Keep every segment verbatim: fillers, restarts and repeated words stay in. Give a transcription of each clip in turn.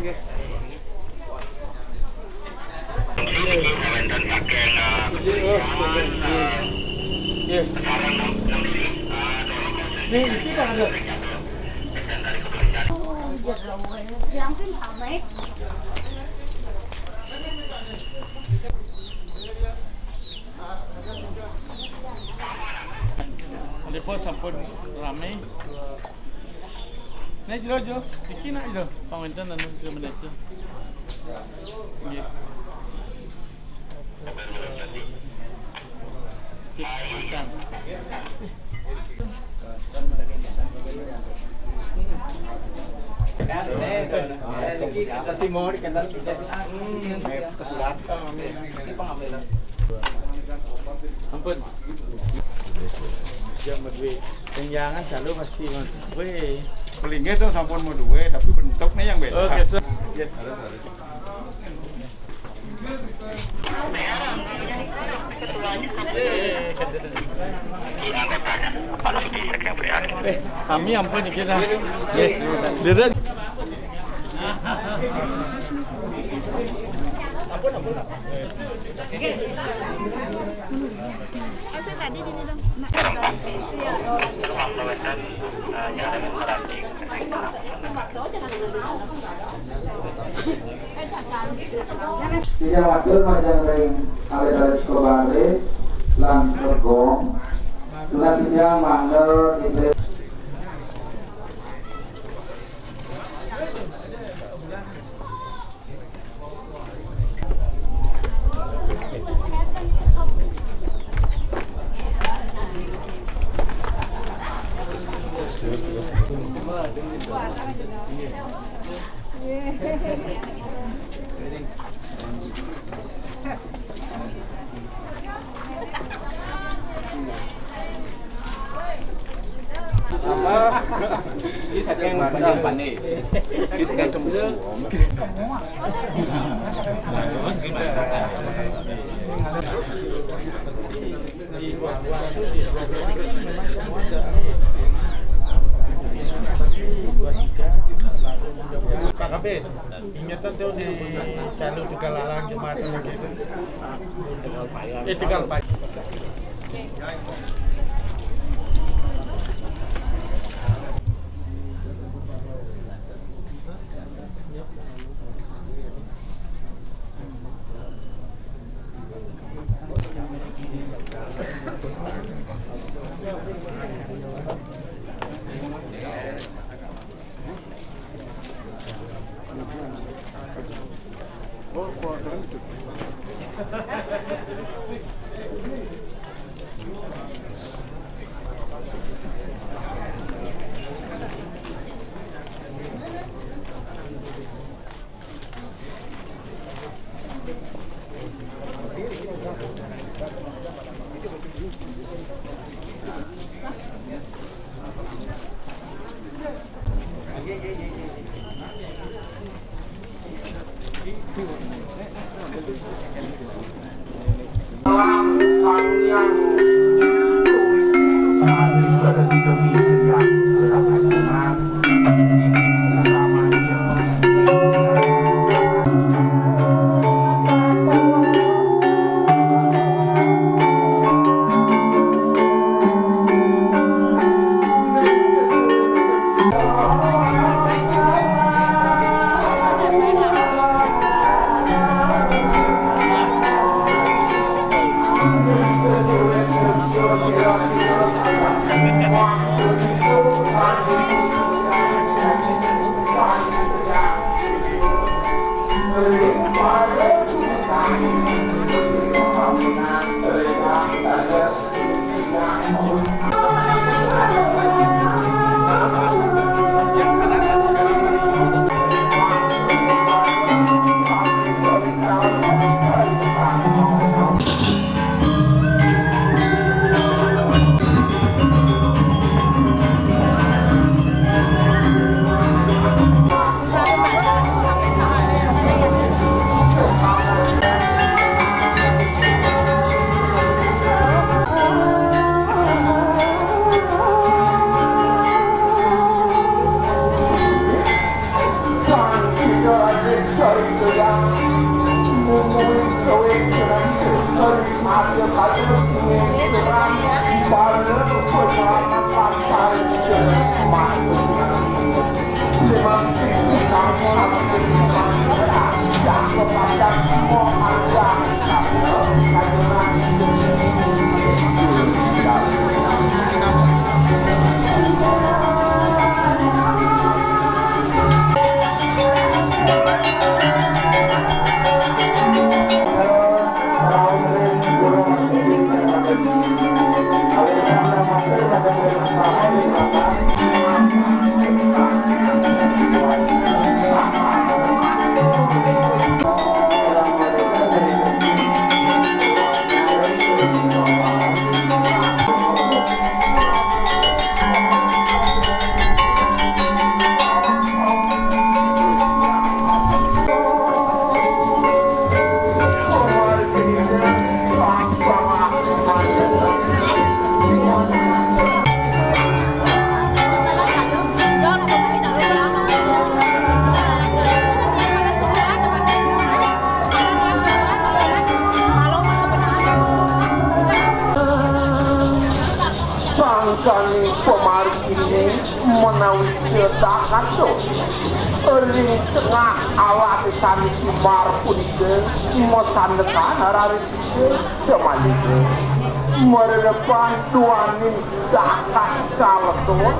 Nggih. Nggih. Nggih, iki tak ada. Ndepo sampun rame. Nek jero, jero. Iki nak jero. Pangapunten anu rekomendasi. Nggih. Cek pisan. Timur, kenal kita. Hmm. Ke surat. Ampun. Yang berdua. Yang jangan selalu pasti, Mas. Weh. Paling nggih to sampun mau duwe, tapi bentuknya yang beda. Oke, so- Nggih. Eh, sami ampun iki ta. Nggih. Deren. Masuk tadi gini dong. Nak. Titiang matur majeng ring alit-alit sekobaris lan regong. Tunas titiang mangda iblis. Apa? Ini saking pandai. Ini saking Pak Kabid, ingatan tuh di Calu Tegal Alang Jumatan gitu. Eh, Tegal Payang. Sangkaning pamarginé menawi cedhakan to. Ring tengah alas sané simbar punika masandekan raris samaliha marerepan duaning dahat kaleton.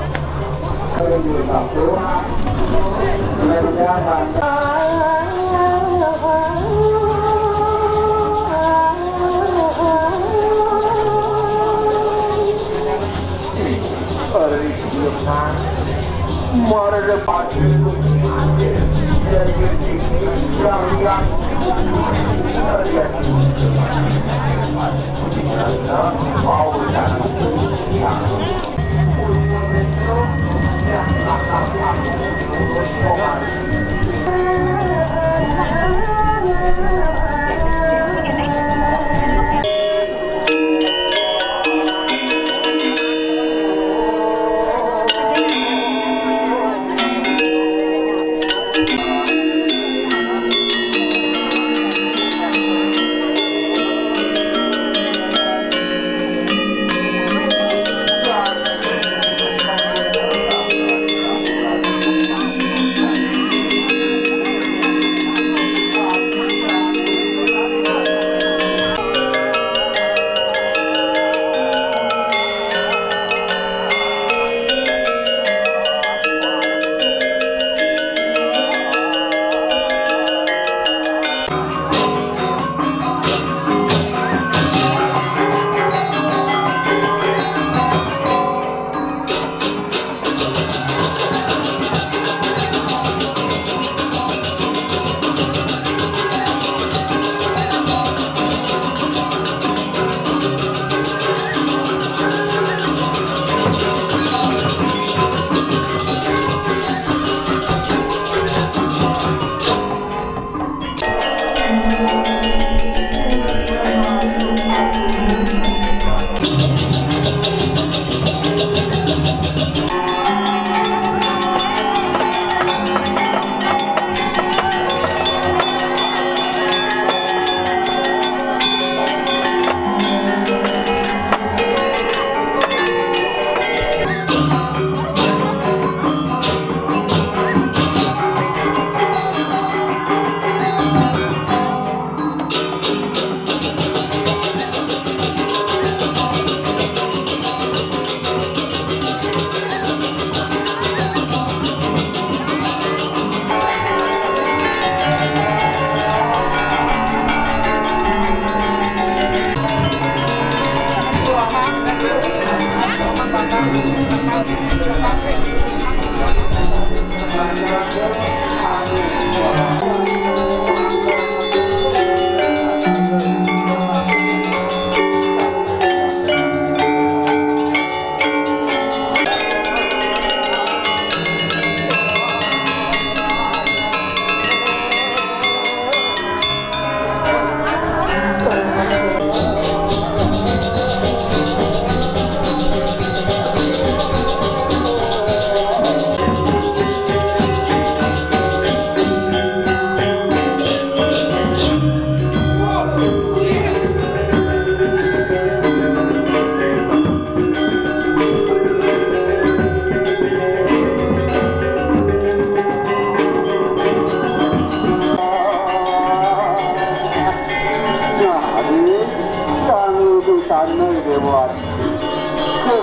Sing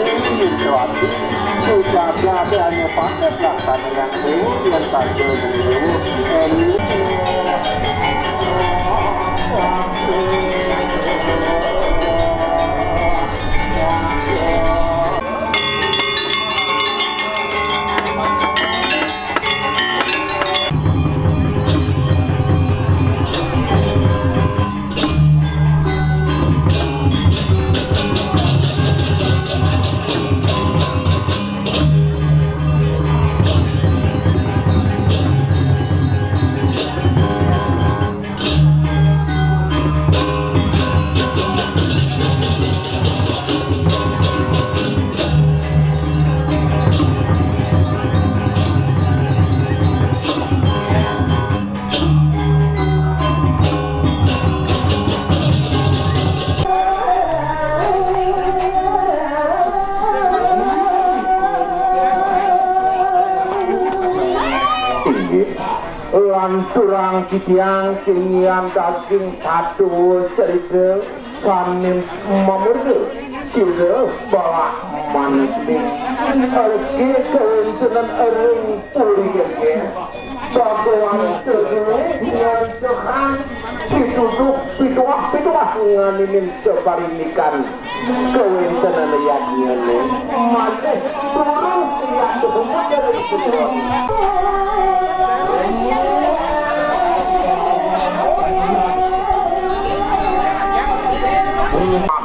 yen ati, sudah ati hanya paket lah tani yang dewa, yang saja dewa. Inggih. Lan surang titiang kingian daging patuh cerita saning mamurda sira balah manegni. Ergi kawéntenan ring puri geger. Bhagawan Sugih ngancekan pituduh pituah pituah nganimin saparinikan. Kawéntenan yadnyané malih turu yadnya umut dari putra.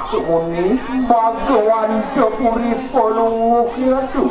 Sumuni Bhagawan Japuri Palungguh Yatu.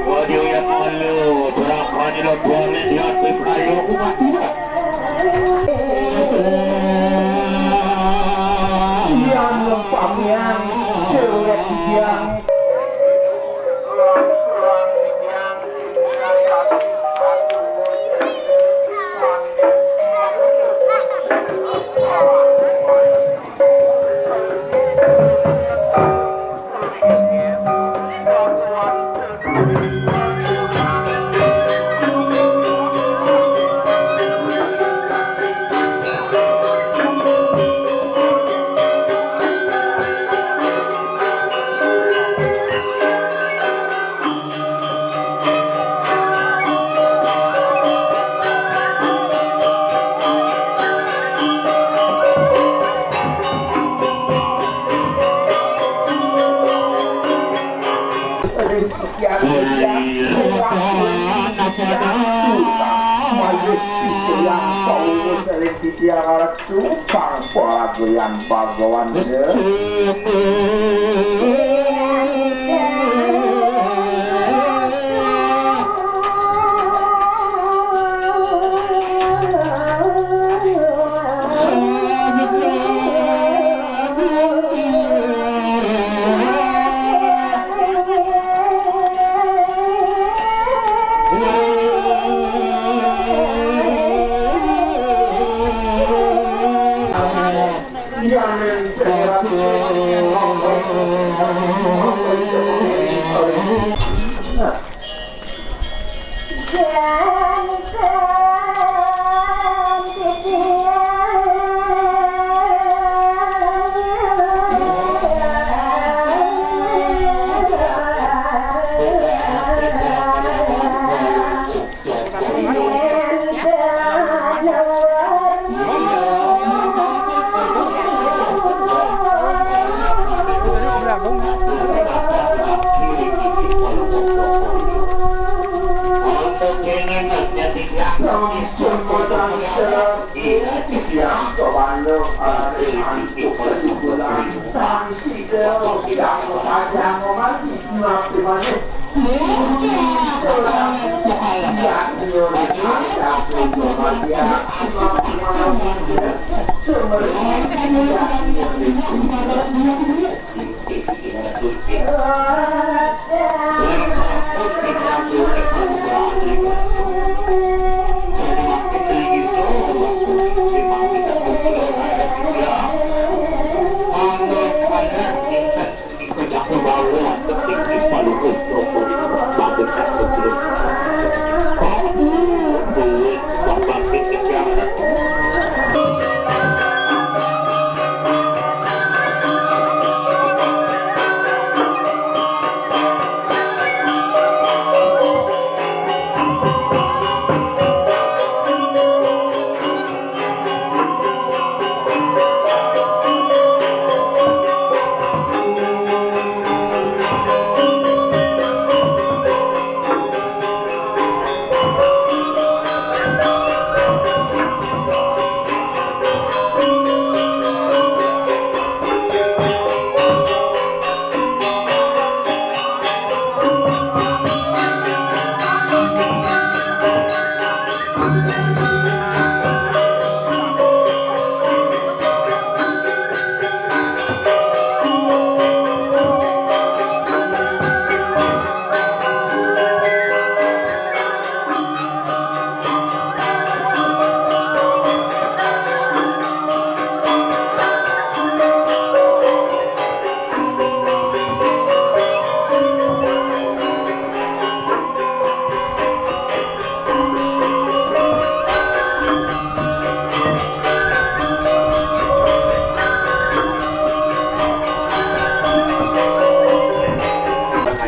Audio yang malu, berakan ilo boleh lihat di kayu umat tidak. Yang lempang yang cewek yang Malih sisya yang saurus ring titiang Ratu, sang paragayan bagawan.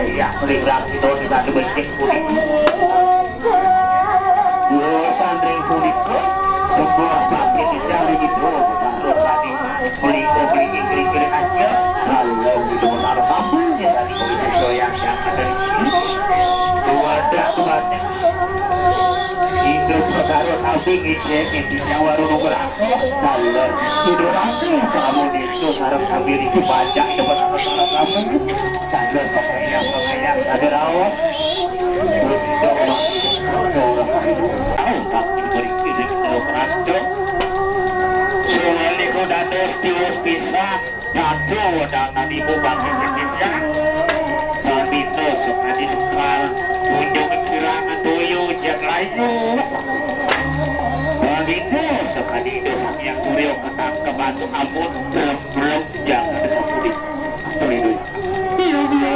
Iya, melihat itu kita becek kuning. Dua sandring punika, sebuah bangkit indah di Bidro, harus tadi. Punika mriki kiri-kiri aja, kalau itu harus sambung ya tadi, kalau itu yang ada di sini. Wadah, wadah. Hidup saudara kami ngicip, ngicip nyawa runu berangkat. Dalam hidup aku, kamu itu sarap sambil itu banyak itu bersama-sama kamu. Dalam pengayang-pengayang ada rawat. Terus itu orang, orang tahu tak diberi hidup kalau berangkat. Suwali ku dados tiwas pisan. Nyatu wedangan ibu bangkit titiang. Pamito sukadi sekal, kunjung kirang tuyu jan layu. Pamito sukadi dosa yang suryo ketangkep batu amun, belum-belum jangan disapudi. Atur ibu. Iya, iya.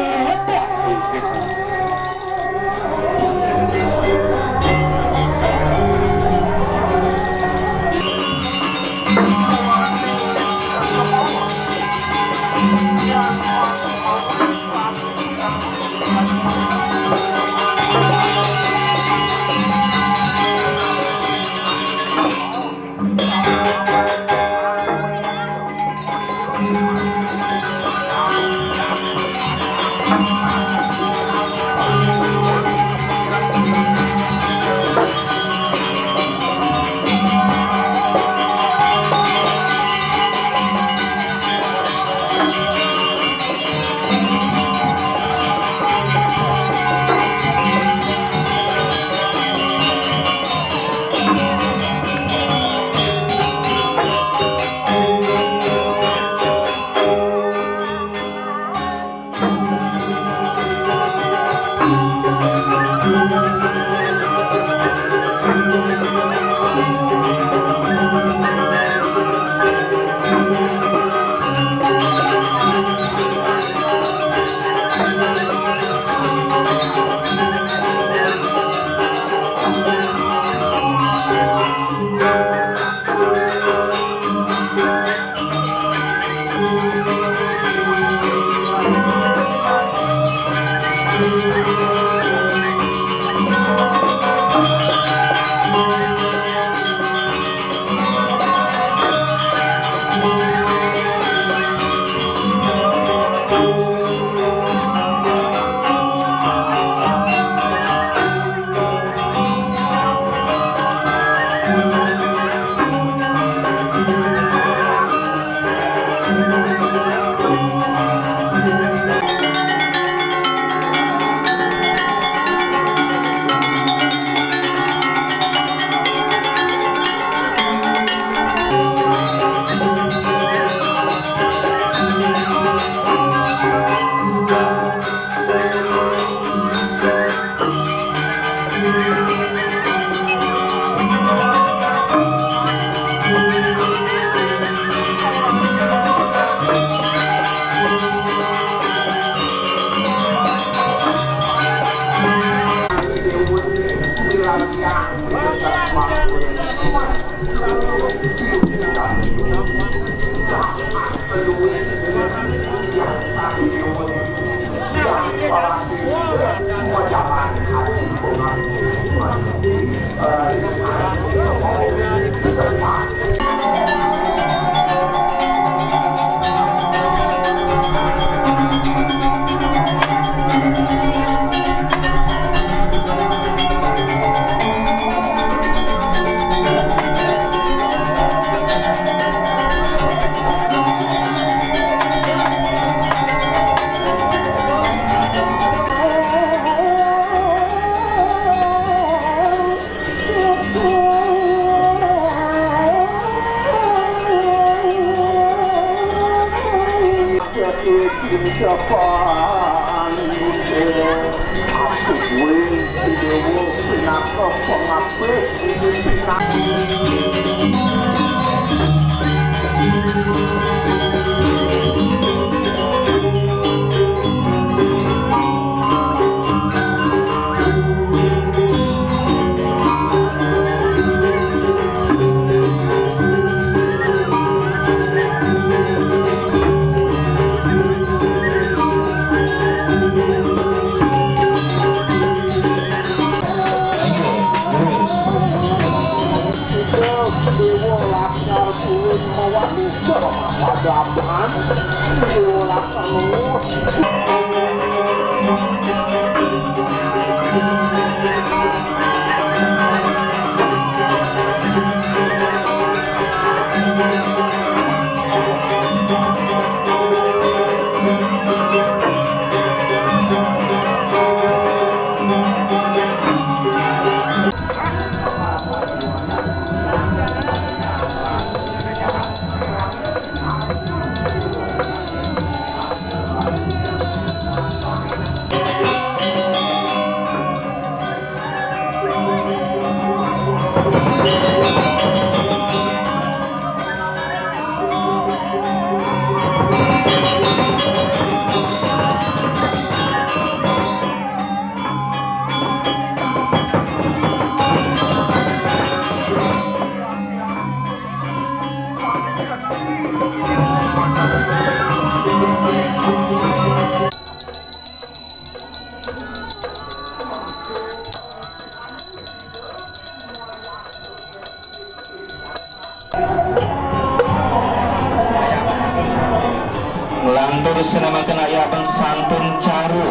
Nglantur sinamaken ayah abang santun caru.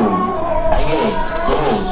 Ayo, terus.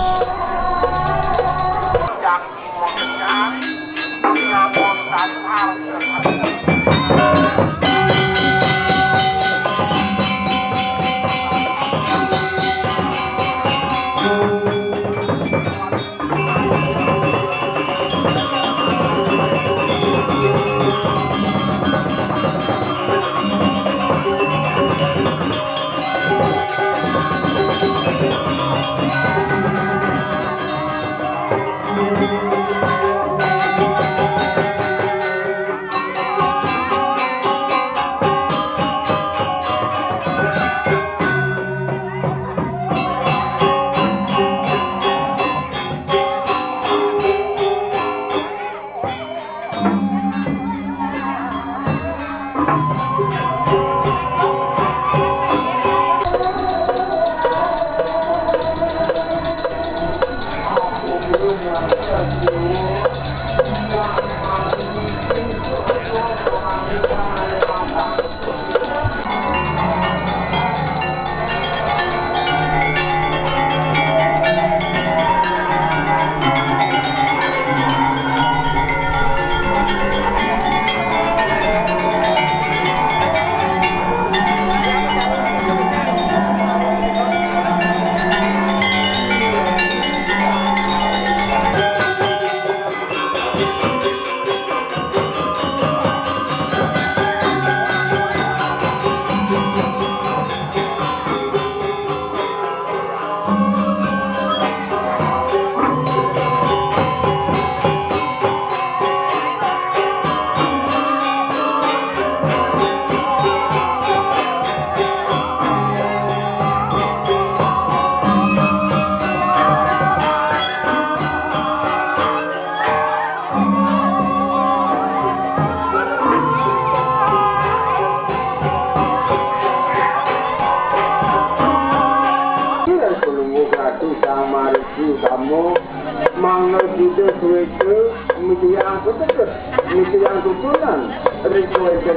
Mangda sida suwéta mitiyang kuteget, mitiyang tutunan, ring suwéta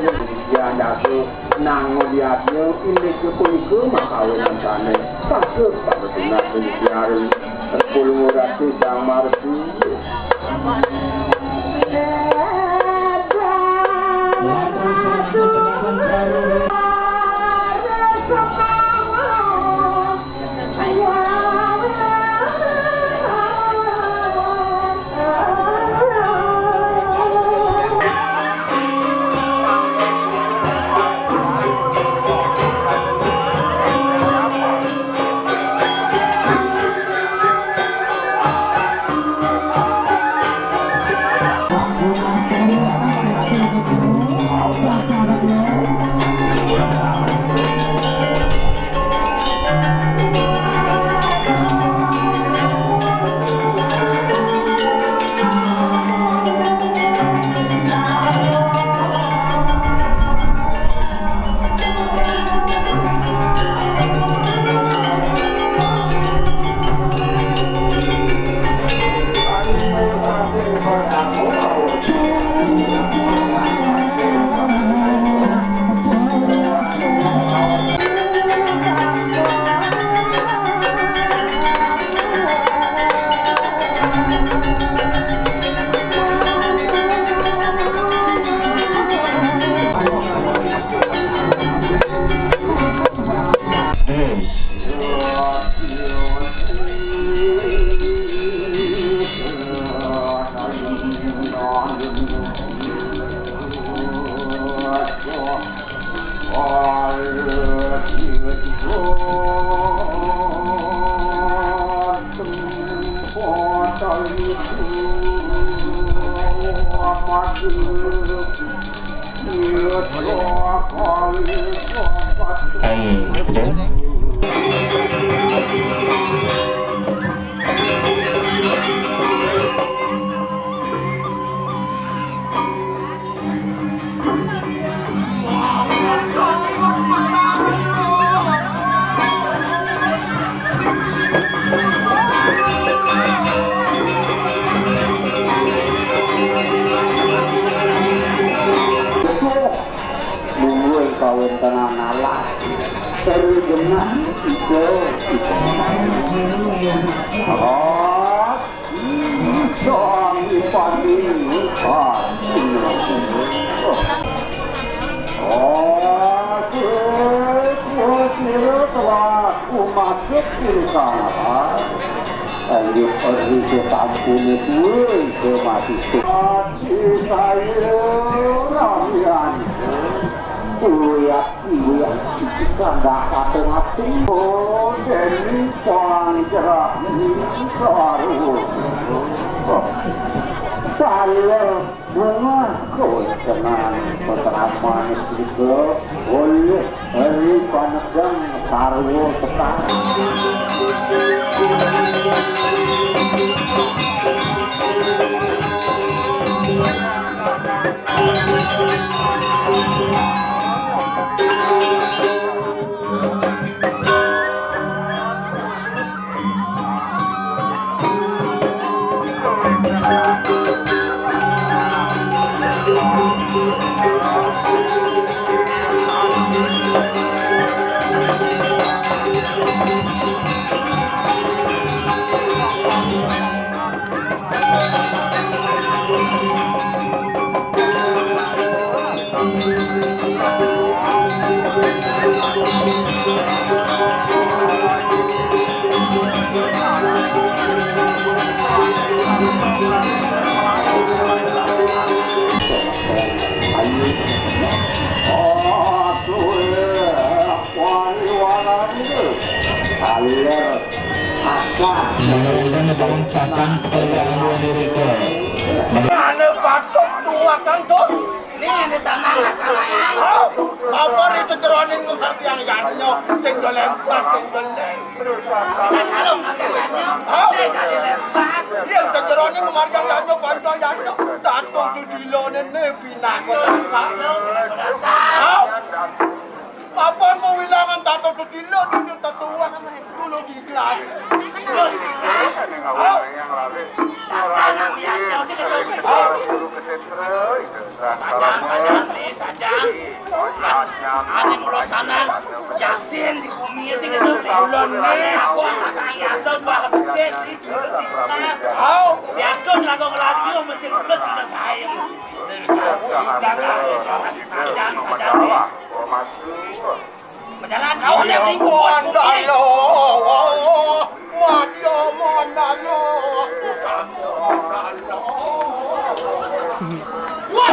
yang dasu nangun yadnya, indik punika makawinan sané patut pada tunas ring tiang. Pulung ratu Sang Marsi. Ayo, Mungguing kawéntenan alas. Seru dengan itu. Oh, Sang Ipati. Ah, oh, sira telah umasik di sana. Ayo pergi ke kampung itu, ke mati. Hati saya ramian. Kuliah, kuliah, kandak katung-katung. Oh, Deni Panggrahi Sarwa. Saya bunga kawentenan, peteramané punika olih Eri Panegang Sarwa Sekar. Alir akar. Mudah-mudahan daun cacang keliling dua diri ke. Ane patut tuakan tur. Ning ane samang samang. Hah? Apa ri sejeroning ngemargiang yadnya sing dolemplas, sing doleng. Hah? Ning sejeroning ngemargiang yadnya, kanta yadnya. Datu susilane ne pinaka sangka. Hah? Kapan ko wilangan tato sekilo, dunia tatuan. Tulung ikhlas. Terus, terus. Dasar anak liar, jauh sih, jauh sih. Sajang, sajang, please, sajang. Ane mulo sanan, Yasin di bumi sih gitu, please. Ulun nih, aku angkat tangan Yasin, dua habis sih, di jurus ikhlas. Au. Yasin lagu radio, mesti terus ada kain. Jangan, sajang, sajang, please. Padahal kau ni Iya, ribut, Mon, bukti. Dah lo. Mada mana lo? Bukan Mon, dah lo. Wah.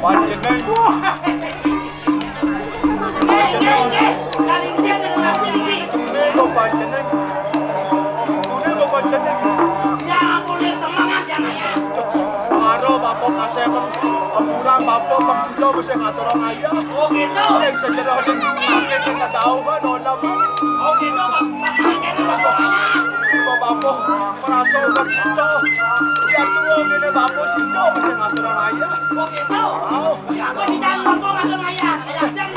Panjenengan. Panjenengan. Ini kok panjenengan. Ini kok panjenengan. Ya, boleh semangat ya, Maya. Karo Bapak Kasem, Amburan Bapak Pak Sudo bisa ngaturang ayah. Oh, gitu. Yang sejarah ini, pakai kita tahu kan, olah, Pak. Oh, gitu, Pak. Pak, Pak, Pak, Pak. Bapak Oh, merasa udah gitu. Ya tuh, ini bapak sih jauh sing ngatur ayah. Oh gitu. Oh. Ya, apa sih, Jang? Bapak ngatur ayah. Ayah, Jang.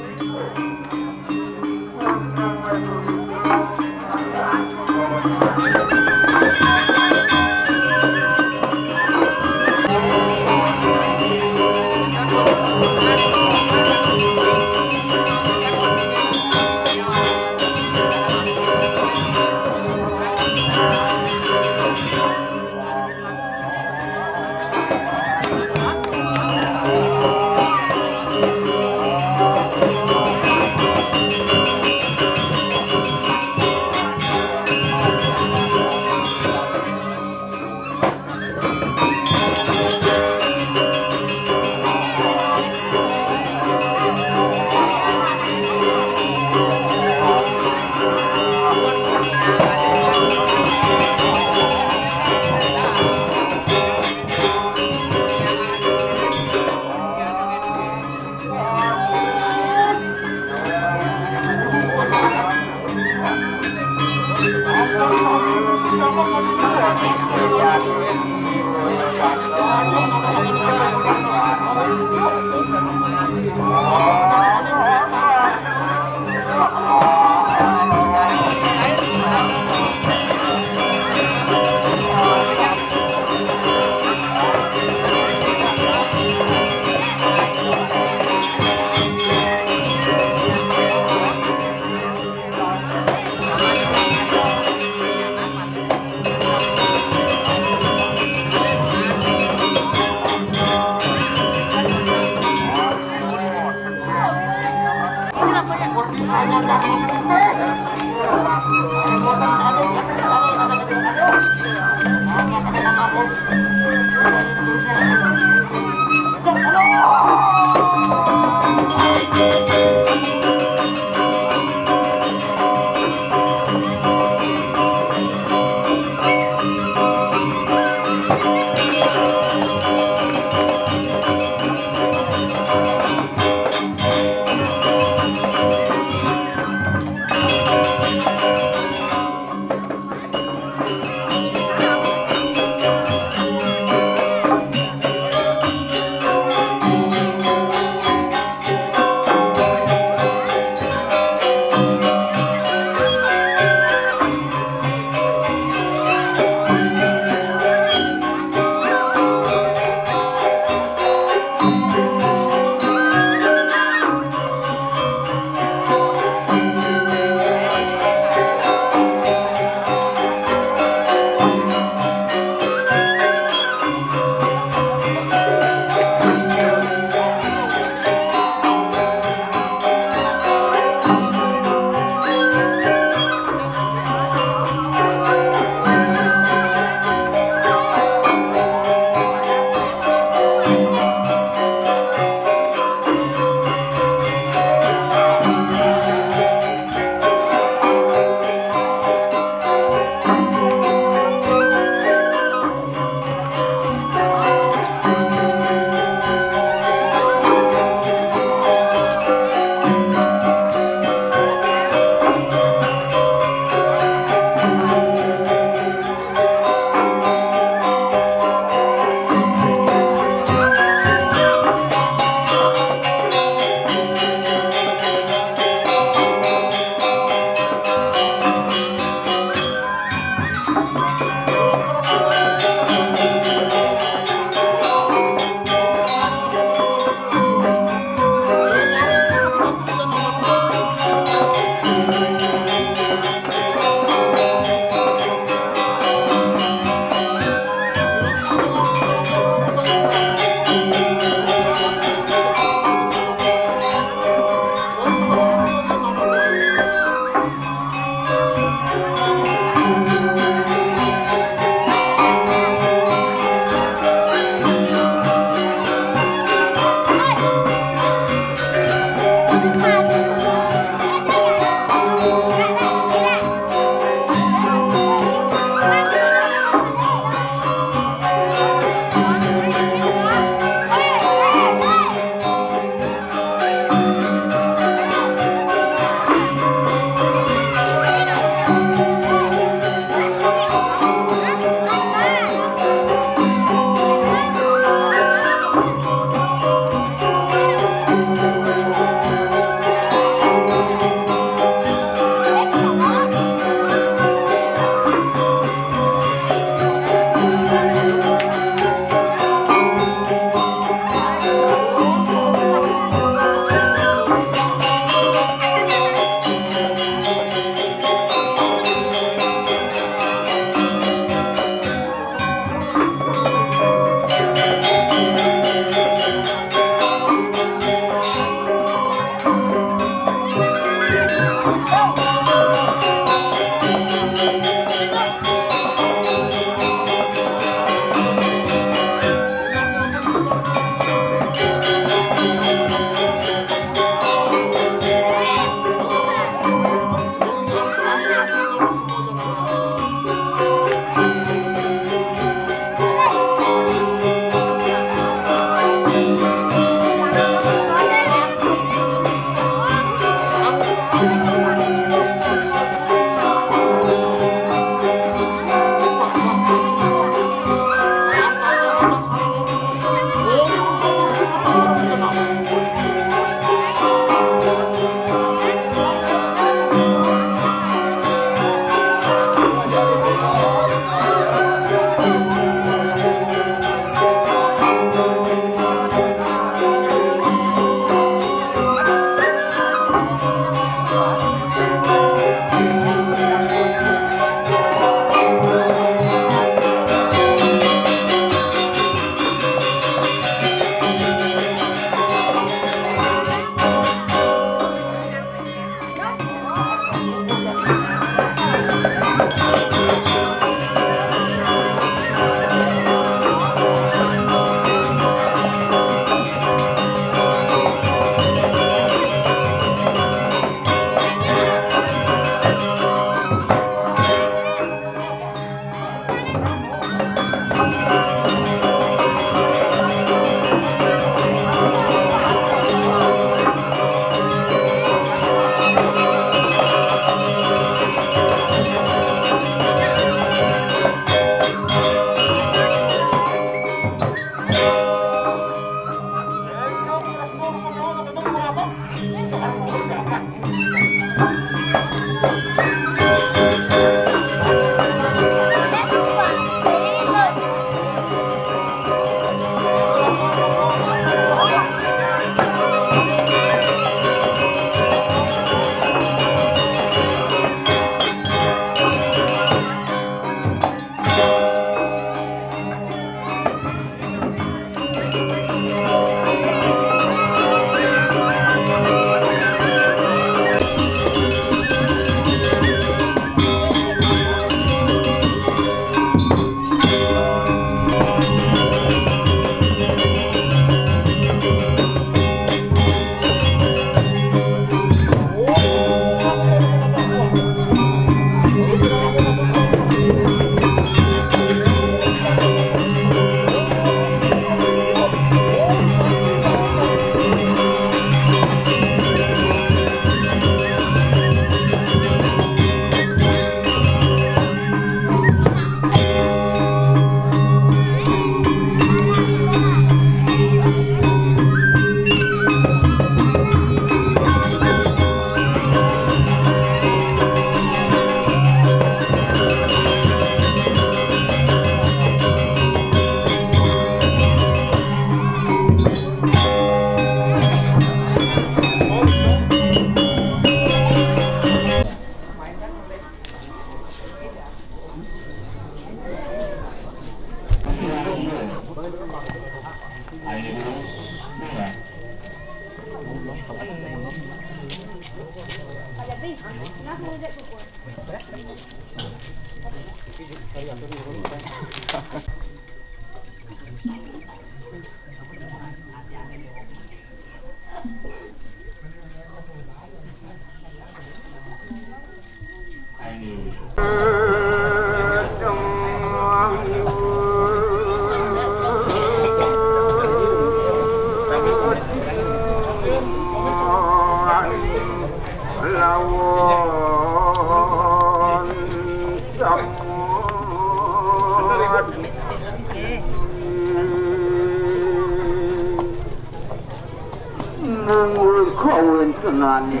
Mungguh kawéntenané.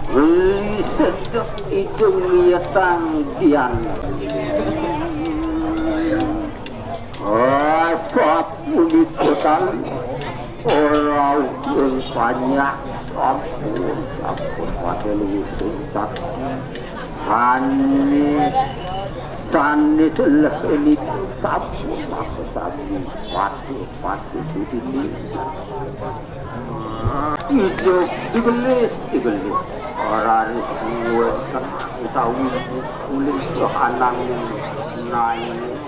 Wih, sedek ida ngiyatang tiang. Ah, sapunika tali. Ora uga panjak. Sampun, sampun, pada luwih tuntas. Sané, sané seleh ini sampun maka sami. Waduh, waduh, budine. Idup digelis, digelis. Ora wonten utawi kulit ananging naik.